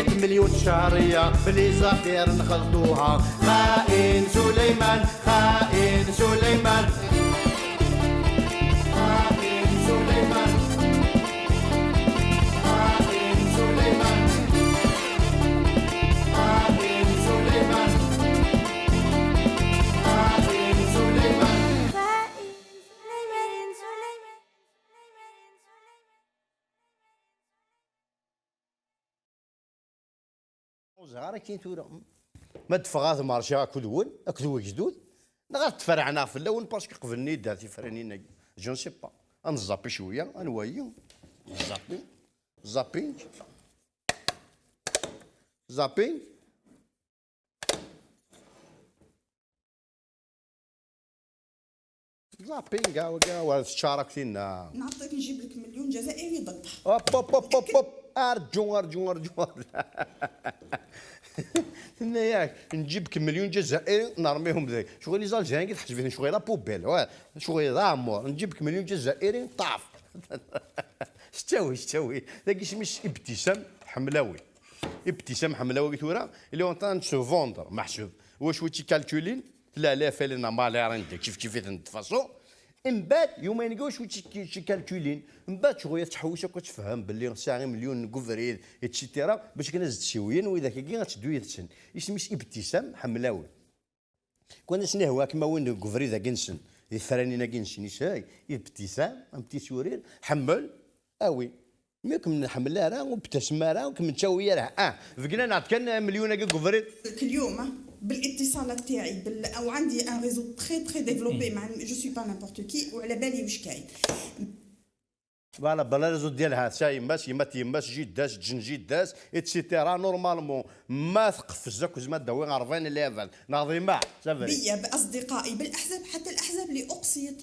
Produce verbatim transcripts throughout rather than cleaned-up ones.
مليون شهرية بلي زافير نخلطوها. خائن سليمان، خائن سليمان، خائن سليمان، خائن سليمان، خائن سليمان، خائن سليمان. Ur ẓriɣ ara akken tura. Ma d-ffɣeɣ ad marciɣ akked-wen, akked wegdud, neɣ ad tferɛen ɣef fell-awen parce que qeblen-iyi-d ar tifranin-agi. Je ne sais pas. Ad nẓapi cwiya, anwa-yi? Zapping. Zapping. Zapping. Zapping, gawa, gawa, teččar akk tinna. نعطيك نجيب لك مليون جزائري ضدها. Hop, hop, hop, hop, hop. Arǧu, arǧu, arǧu. Tenna-yak, نجيب لك مليون جزائري نرميهم ذاك. شغل les Algériens كي تحسبين شغل la poubelle, ouais. شغل la mort. نجيب لك مليون جزائري طاف. شتاوي، شتاوي. ذاك اسمه ابتسام حملاوي. ابتسام حملاوي ثورة, il est en train de se vendre, محسوب. واش ويتي كالكولين؟ لا، لا، فعلًا ما لا عندك كيف كيف يتنتفاصو. من بعد يومين كاع شوي تشي-، تشي كالكولين. من بعد شغل تحوس كتفهم باللي ساعي مليون قفريد، اتسيتيرا، باش كنا زدت شوية، وإذا كي غتدوي يتسن. اسمي ابتسام حملاوي. كنا سنهوا كما وين قفريد كنسن، الفرانين كنسن، يساي، ابتسام، ام تيسورير، حمل، اوي. مي كم نحمل راه، وابتسم راه، وكم نتشاوي راه. اه، فقنا نعطيك مليون كي قفريد. اليوم بالاتصالات تاعي بال... او عندي un réseau très très développé, مع je suis pas n'importe qui, وعلى بالي واش كاين. Voilà, بلا réseau ديالها، سا يماس، يمات يماس، جداس، جن جداس، اتسيتيرا. Normalement ما تقفز زاك زعما داوي أربعين level. ناضي ما، c'est vrai. بيا، باصدقائي، بالاحزاب، حتى الاحزاب اللي اقصيت.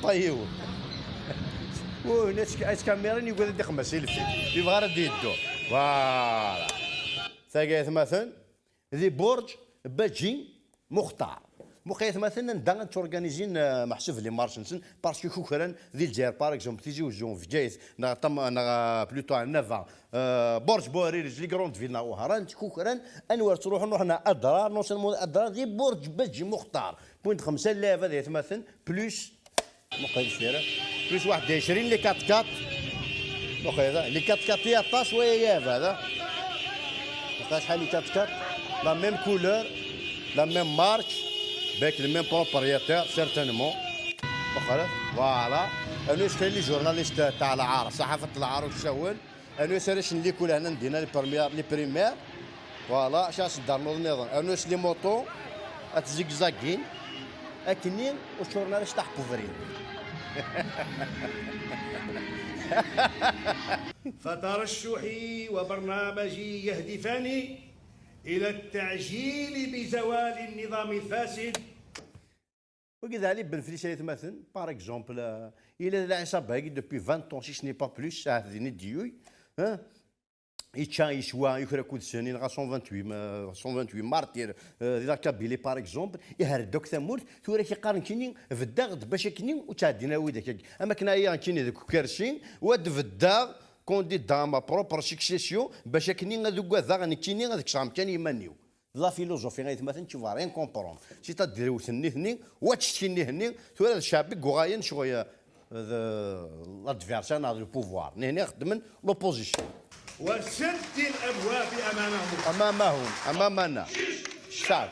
طيب. وهنا تك-، ايس كاميرا يقول لك خمس ألف. يبغى راه يدو. Voilà. ثاقيت مثلا ذي برج باجي مختار. مقيت مثلا دا تورغانيزين، آه، محسوب لي مارش نسن، parce que كوكران ذي الجزائر par exemple تيزي وزو في جايز، نا طم-، نا plutôt نافا، آه، برج بوهريريج، les grandes villes نا وهران، كوكران، انوار تروح نروح نا ادرار، non seulement ادرار ذي برج باجي مختار. بوينت خمسة لاف هذا يتمثل، plus مقيد الشارع. Plus واحد وعشرين les quatre quatre. مقيد، les quatre quatre هي عطاش وهي ياف هذا. مقيد شحال les quatre quatre. La même couleur, la même marque, avec le même propriétaire, certainement. مقيد، voilà. انو شكون les journalistes تاع العار، صحافة العار والسوال. انو سرش لي كل هنا ندينا les premières, les primaires. Voilà, شاس دار نوض نظن. انو لي موطو اتزقزاقين. اكني وشورنا رش تحت بوفرين. فترشحي وبرنامجي يهدفان إلى التعجيل بزوال النظام الفاسد. وكذا علي بن فليس يتمثل، par exemple, آه، إلى العصابة هاكي depuis vingt ans, si ce n'est pas plus, ساعة ديني ديوي، ها؟ يتشا يسوى يكرا كود سنين غا cent vingt-huit, ما-، cent vingt-huit martyrs, آه، دي la Kabylie, par exemple, يهرد دوك ثمورت، ثورة كي قارن كيني، في الدغد باش كيني، وتعدينا ويدك. أما كنا يا كيني ذوك كرشين، واد في الدغ، candidat à ma propre succession, باش كيني هذوك هذا نكيني هذاك شام كان يمانيو. La philosophie غير ما تنتي فارين كومبرون. C'est-à-dire وثني ثني، واتشتكي ني هني، ثورة الشعب يقوغاين شغل، آه، l'adversaire ناض le pouvoir. ني هني خدمن l'opposition. وسد الأبواب أمامهم. أمامهم، أمامنا. الشعب.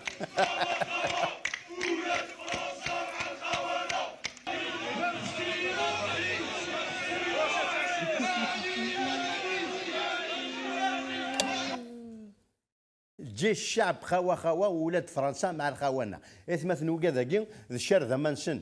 جي الشعب خوا خوا وولاد فرنسا مع الخونة. إثمات نوقا ذاكي ذي الشر ذا مانسن.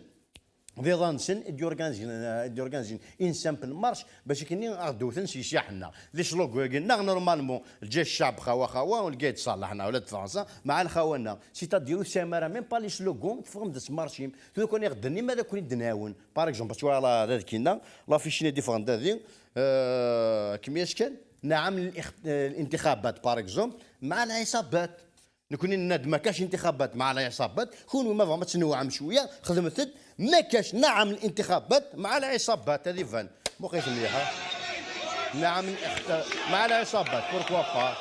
ذي ظانسن إديورغانزين، إديورغانزين إن سامبل مارش باش كني أغدوثن سي سياحنا. ذي سلوغو يقول ناغ نورمالمون جي الشعب خوا خوا ولقيت صالحنا ولاد فرنسا مع الخونة. C'est-à-dire سامرا même pas les slogans تفهم ذا سمارشيم. تو كون يغدني ماذا كون يدناون. Par exemple, tu vois, là, ذا كينا، la fiche دي فرندا ذي، آه، كمية شكل، نعم للاخت-، آه، الانتخابات، par exemple، مع العصابات. Nekkni nenna-d ma kac intixabat مع العصابات، kunwi ma tebɣam ad tnewɛem cwiya, xedmet-d ma kac نعم الانتخابات مع العصابات, ad iban. Muqit mliḥ, ha? نعم الاخت-, مع العصابات, pourquoi pas?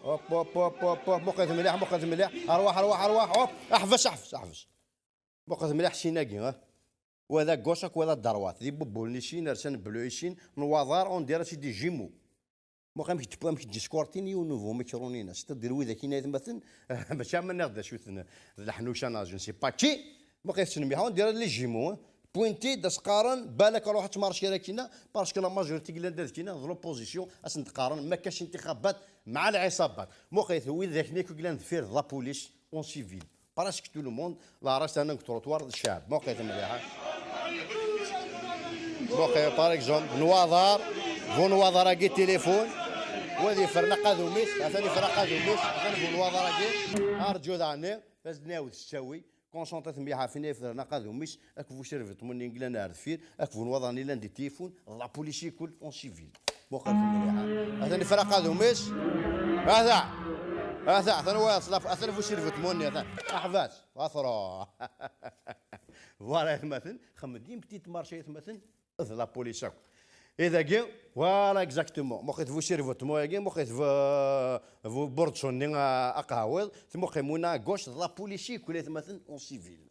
Hop, hop, hop, hop, hop, muqit mliḥ, muqit mliḥ. Arwaḥ, arwaḥ, arwaḥ, hop. Aḥbes, aḥbes, aḥbes. Muqlet mliḥ sin-agi, ah. Wa d à gauche, wa d à droite. D ibubbulen i sin, rsan bleu i sin, nwaḍar, on dirait c'est des jumeaux. Muqel amek d-, amek d-skurtin yiwen n ubu mikrunina. C'est-à-dire widak-ina aytmaten, mačči am nniɣ d acu-ten, d leḥnuc-a, je ne sais pas qui. Muqel tettnemmiḥ, on dirait les jumeaux, hein. Pointé, d as-qqaren, balak ruḥ ad tmarciḍ akkin-a, parce que la majorité i yellan d adkin-a, d l'opposition, ad sen-d-qqaren, ma kac intixabat مع العصابات. Muqel widak-nni akk i yellan deffir d la police, en civil. Presque tout le monde, la reste un trottoir de chab. Muqel mliḥ, ha? Muqel, par exemple, nwaḍar, bu nwaḍar-agi téléphone, wa ad yefren aqadum-is, atan yefren aqadum-is, atan bu nwaḍar-agi. Arǧu daɣen, ad nɛawed s ttawi, concentré mliḥ ɣef win yefren aqadum-is, ak bu sirvetmun-nni yellan ar deffir, ak bu nwaḍar-nni yellan di téléphone, d la police i kul, en civil. Muqel mliḥ, ha? Atan yefren aqadum-is, ata, ata, atan wa, atan bu sirvetmun-nni, atan, aḥbas. Atro. Voilà, aytmaten, xemmed une petite marche, aytmaten, d la police akk. Et dagi, voilà, exactement. Muqel bu sirvetmun-agi, muqel bu, bu burǧu-nni, a, aqehwiḍ, muqel muna à gauche, d la police i kul, aytmaten, en civil.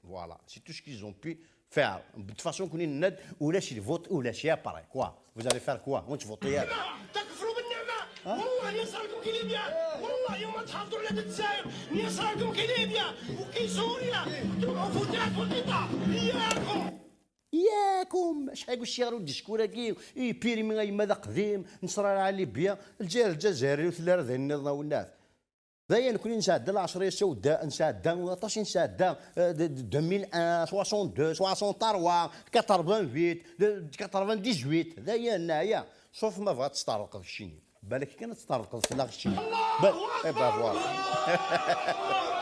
Voilà, c'est tout ce qu'ils ont pu faire. De toute façon, كنا نناد ولاش الفوت ولاش يا باراي. Quoi? Vous allez faire quoi? وانت فوتي يا. تكفروا بالنعمة. والله يصركم كي ليبيا. والله يوم تحافظوا على الجزائر. يصركم كي ليبيا. وكي سوريا. تروحوا فوتات والقطع. إياكم. إياكم. اش حيقول الشيخ رود الشكوركي؟ إي بيرمي يما ذا قديم. نصر على ليبيا. الجزائر، الجزائر وثلاثة ذي النظام والناس. Dayen, nekkni nesɛedda lɛecṛa sawda, nesɛedda aṭas i nesɛedda, euh, de, de deux mille un, soixante-deux, soixante-trois, quatre-vingt-huit, de, quatre-vingt-dix-huit. Dayen, neɛya. Sauf ma bɣa ad testeɛrqeḍ keččini. Balak kan ad testeɛrqeḍ fell-aɣ keččini. Ba-, eh ben voilà.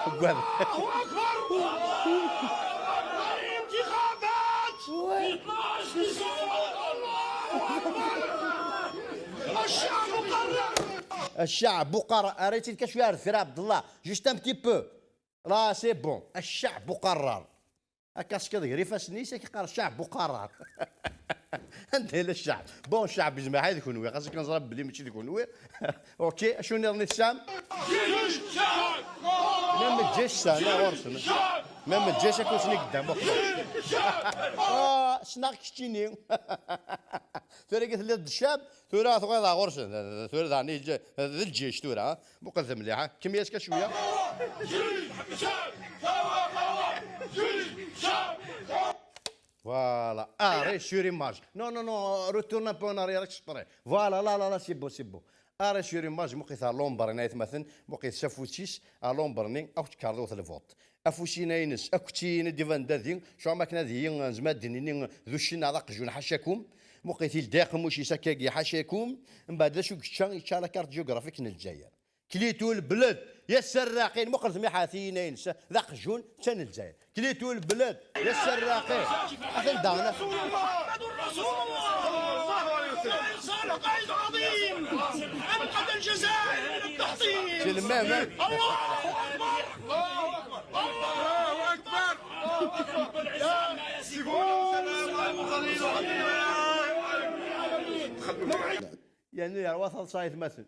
Uggad. الشعب قرر. الشعب قرر. Err-itt-id kan cwiya ar deffir, Abdallah. Juste un petit peu. Là, c'est bon. الشعب قرر. Akka teskiḍ gar ifassen-is, ak yeqqar الشعب قرر. Anda yella الشعب? Bon, الشعب yezmer ḥay d kunwi, xas akken ẓran belli mačči d kunwi. Ok, acu nniḍen i tesɛam? Même الجيش sɛan, ɣur-sen. Même الجيش akk-sen i yeddam, uqbel. Ah, ssneɣ keččini. Tura-gi telliḍ d ccab, tura tuɣaleḍ ɣur-sen. Tura daɣen d lǧic tura, ha? Muqlet mliḥ, ha? Kemmel-as kan cwiya. Voilà, arrêt sur image. Non, non, non, retourne un peu en arrière, exprès. Voilà, là, là, là, c'est beau, c'est beau. Arrêt sur image, muqlet ar l'ombre-nni, aytmaten, muqlet s afus-is, ar l'ombre-nni, akk tkerḍut lvot. Afus-ina-ines, akk d tiyin i d-iban dadi, cɣam akken ad iyi, nezmer ad d-nini d uccen neɣ d aqjun, ḥacakum. Muqlet-t-id aqemmuc-is akkagi, ḥacakum. Mbeɛd d acu yečča? Yečča la carte géographique n Lezzayer. Klitu lbeled, ya sserraqin, muqlet mliḥ ar tiyin-ines, d aqjun, ččan Lezzayer. Klitu lbeled, ya sserraqin. Atan daɣen. محمد رسول الله. صار قائد عظيم. أنقذ الجزائر من التحطيم. C'est le même, hein? الله أكبر. الله أكبر. الله أكبر. Yernu yerwa taḍsa, aytmaten.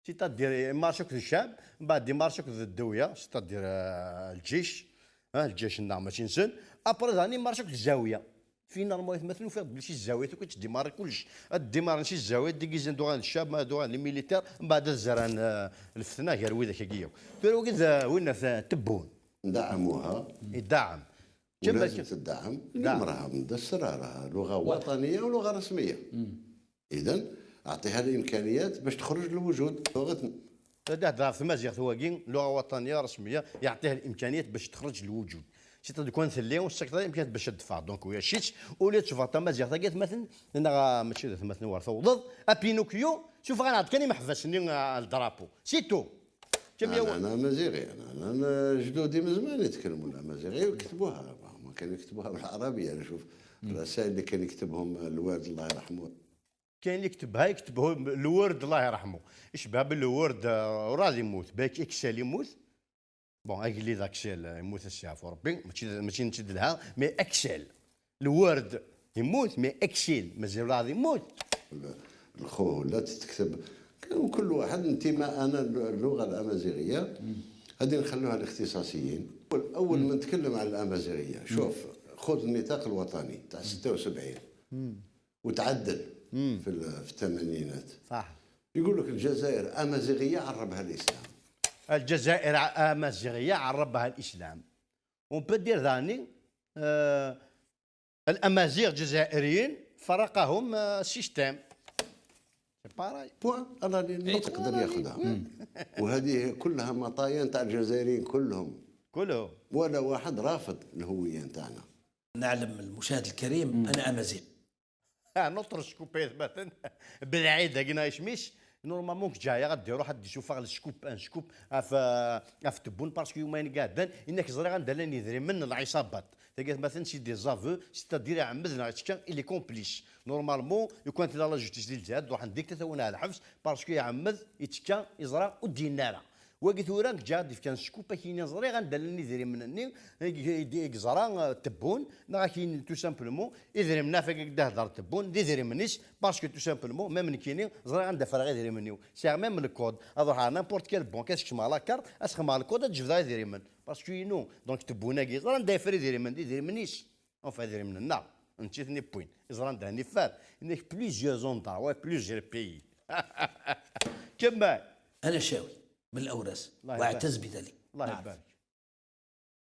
C'est-à-dire, imarc akked ccɛeb, mbeɛd imarc akked ddewya, c'est-à-dire, euh, lǧic, hein, lǧic-nneɣ mačči nsen, après daɣen imarc akked zzawiya. Finalement, aytmaten, ufiɣ-d belli si zzawiya akk i ttdimarren kullec. Ad ddimarren si zzawiya, ad d-igizan ad uɣalen ccɛeb, ad uɣalen les militaires, mbeɛd ad zerren, euh, lfetna gar widak-agi yakk. Tura wagi d, euh, winna t-, tebbun. Ndeɛɛmuha. Ideɛɛem. Ur لازم تدعم. دعم. الإمرأة عندها السرارة، لغة وطنية ولغة رسمية. إذن أعطيها الإمكانيات باش تخرج للوجود. لغتنا. Ad d-tehder ɣef tmaziɣt wagi, لغة وطنية رسمية, يعطيها الإمكانيات باش تخرج للوجود. C'est-à-dire, كون تلي وسكت الإمكانيات باش تدفع. Donc, ويا شيت، au lieu تشوف تمازيغت, تاقيت مثلا، أنا ماشي ذا مثلا ورا توضض، أبينوكيو، شوف غير عاد كان يمحفس ني، آه، الدرابو. C'est tout. كم يوم؟ أنا، أنا مزيغي، أنا، أنا، أنا جدودي من زمان يتكلموا الأمازيغية ويكتبوها، هما كانوا يكتبوها بالعربية. أنا شوف الرسائل اللي كان يكتبهم الوالد الله يرحمه. Kayen li ktebha, yekteb hu-, Lwerd, Allah yerḥmu. Icebha Lwerd, eh, ur ɛad yemmut. Balak Aksel yemmut. Bon, agellid Aksel, eh, yemmut, ad s-yeɛfu Rebbi. Mačči d, mačči nečči d lha, mais Aksel. Lwerd yemmut, mais Aksel mazal ur ɛad yemmut. الخو لا تتكتب. كان كل واحد انتماء، أنا اللغة الأمازيغية هذه نخلوها الاختصاصيين. أول ما نتكلم عن الأمازيغية، شوف، خذ الميثاق الوطني تاع ستة وسبعين وتعدل في ال-، في الثمانينات. صح. يقول لك: "الجزائر أمازيغية عربها الإسلام". الجزائر أمازيغية عربها الإسلام. On peut dire ذاني، آه، الأمازيغ جزائريين فرقهم، آه، السيستم. C'est pareil. بوان، أنا اللي إيه، نطق voilà، ياخذها. وهذه كلها مطايا نتاع الجزائريين كلهم. كلهم. ولا واحد رافض الهوية نتاعنا. نعلم المشاهد الكريم، أنا أمازيغ. آه، نطر السكوب مثلا. بالعيد هكنا يشميش. Normalement كي جاي غادي يروح حد يشوف على السكوب، ان سكوب اف اف تبون، parce que يومين قاعدين انك زري غندلن يدري من العصابات. تلقى مثلا c'est des aveux، c'est-à-dire يعمد نهار يتكا il est complice. Normalement يكون تلا la justice ديال الجهاد تروح عندك تتونا على الحبس، parce que يعمد يتكا يزرع ودينا راه. Wagi tura جا غادي كان سكوب كاين زري غندلن يدري من الني يزرع تبون، نغا كاين tout simplement يدري من نافق قد هضر تبون دي يدري منيس، parce que tout simplement même نكيني زري غندافر غير يدري منيو. C'est même le code. اروح على n'importe quelle banque، اسكشم على la carte، اسخم على le code، تجبد غير يدري من. Parce que ينو donc تبون كي زرا ندافر يدري من دي يدري منيس. Enfin يدري من النار. نتيتني بوين. زرا ندهني فات. هناك plusieurs endroits، plusieurs pays. كمل. أنا شاوي من الأوراس، الله يبارك. وأعتز بذلك. الله نعم. يبارك.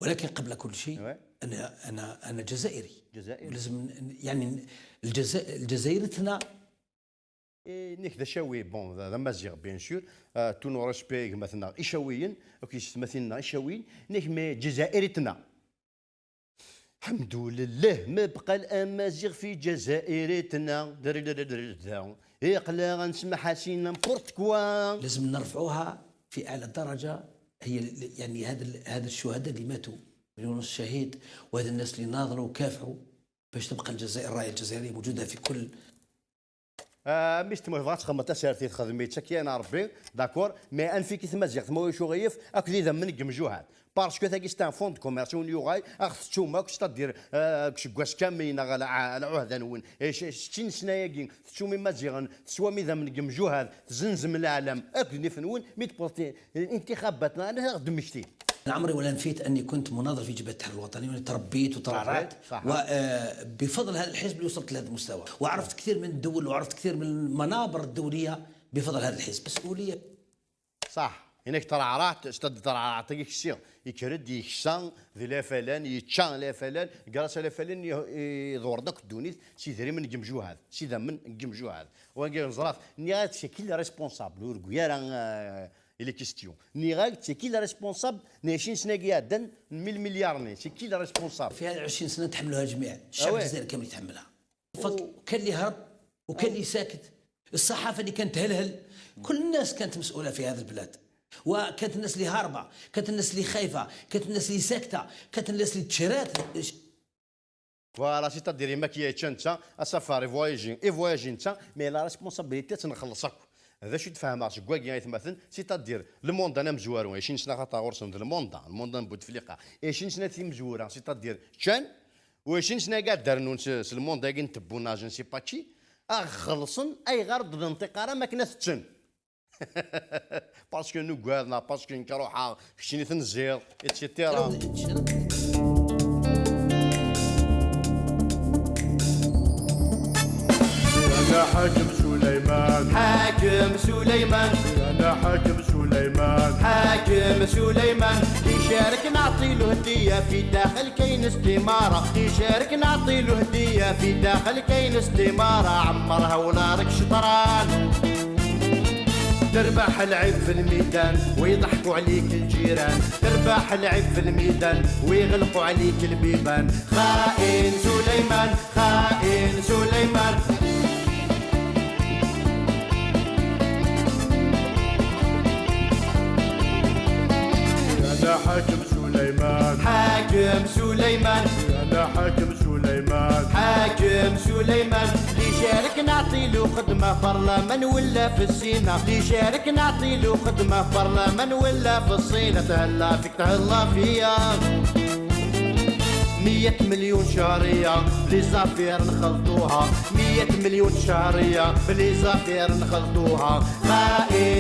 ولكن قبل كل شيء، أنا، أنا، أنا جزائري. جزائري. ولازم ن-، يعني، الجزا-، الجزائرتنا. إيه، نيك ذا شاوي، bon، ذا، ذا مازيغ، bien sûr. آه، tous nos respects، مثلا، إيشاويين، أوكي، ستماثيلنا إيشاويين، نيك مي جزائرتنا. الحمد لله ما بقى الأمازيغ في جزائرتنا. دري دري دري دا. إقلا غنسمح سي n'importe quoi. لازم نرفعوها في أعلى درجة. هي ال-، يعني هذا ال-، هذا الشهداء اللي ماتوا، مليون ونص شهيد، وهذا الناس اللي ناضلوا وكافحوا باش تبقى الجزائر، الراية الجزائرية موجودة في كل آه، ميس تما بغات تخدم تسارتي تخدمي تشكي انا ربي، داكور، مي انفيكي تمازيغت ما هو شو غيف اكو ذي ذا من قمجوهات. Parce que تاكي c'est un fonds de commerce ونيوغاي اخ تشوم اكو ستادير، آه، كش كواس كامل على ع-، على عهده نون. ايش ستين سنه ياكي تشومي مازيغن تسوامي ذا من قمجوهات تزنزم العالم اكو نفنون مي تبورتي الانتخاباتنا انا غدمشتي. أنا عمري ولا نفيت أني كنت مناضل في جبهة التحرير الوطني، وأني تربيت وترعرعت، صح. وبفضل هذا الحزب اللي وصلت لهذا المستوى، وعرفت كثير من الدول، وعرفت كثير من المنابر الدولية بفضل هذا الحزب. مسؤولية. صح. هناك ترعرعت، استاد ترعرعت، يكسي، يكرد، يكسا، ذي لا فلان، يتشا لا فلان، قراس لا فلان، ي-، يدور داك الدونيت، سي ذري من قمجو هذا، سي ذا من قمجو هذا. وين زراف، ني غاد شكل responsable، ورقو يا راه، آه، Il est question. نيغاك c'est qui le responsable؟ ني عشرين سنة قاعدين، mille milliards ني، c'est qui le responsable؟ في هذه العشرين سنة تحملوها الجميع، الشعب آه، وي. الجزائري كامل يتحملها. فك-، كان اللي هرب، وكان اللي ساكت، الصحافة اللي كانت تهلهل، كل الناس كانت مسؤولة في هذه البلاد. وكانت الناس اللي هاربة، كانت الناس اللي خايفة، كانت الناس اللي ساكتة، كانت الناس اللي تشرات. Voilà, c'est-à-dire يما كي يتشان نتا اسافار يفواياجي يفواياجي نتا، mais la responsabilité تنخلصك. هذا شو تفهمها سكواكي غير مثلا، c'est-à-dire le monde انا مزوارو عشرين سنه خاطر غورسن في le monde، le monde بوتفليقه عشرين سنه تي مزوره، c'est-à-dire تشان، وعشرين سنه قاعد دارنون س-، س-، le monde كي نتبونا je ne sais pas qui، اخلصن اي غرض الانتقاره ما كنا تشن. Parce que نقعد، parce que نكروحها، كشني تنزير، et cetera. أنا حاكم سليمان. حاكم سليمان. أنا حاكم سليمان. حاكم سليمان. يشارك نعطي له هدية، في داخل كاين استمارة. يشارك نعطي له هدية، في داخل كاين استمارة. عمرها ولا راك شطران. تربح العيب في الميدان ويضحكوا عليك الجيران، تربح العيب في الميدان ويغلقوا عليك البيبان. خائن سليمان، خائن سليمان. أنا حاكم سليمان. حاكم سليمان. أنا حاكم سليمان. حاكم سليمان. اللي شارك نعطي نعطيلو خدمة برلمان ولا في السينا، اللي شارك نعطيلو خدمة برلمان ولا في الصينة. تهلا فيك تهلا فيا. مية مليون شهرية بلي زافير نخلطوها، مية مليون شهرية بلي زافير نخلطوها. خائن.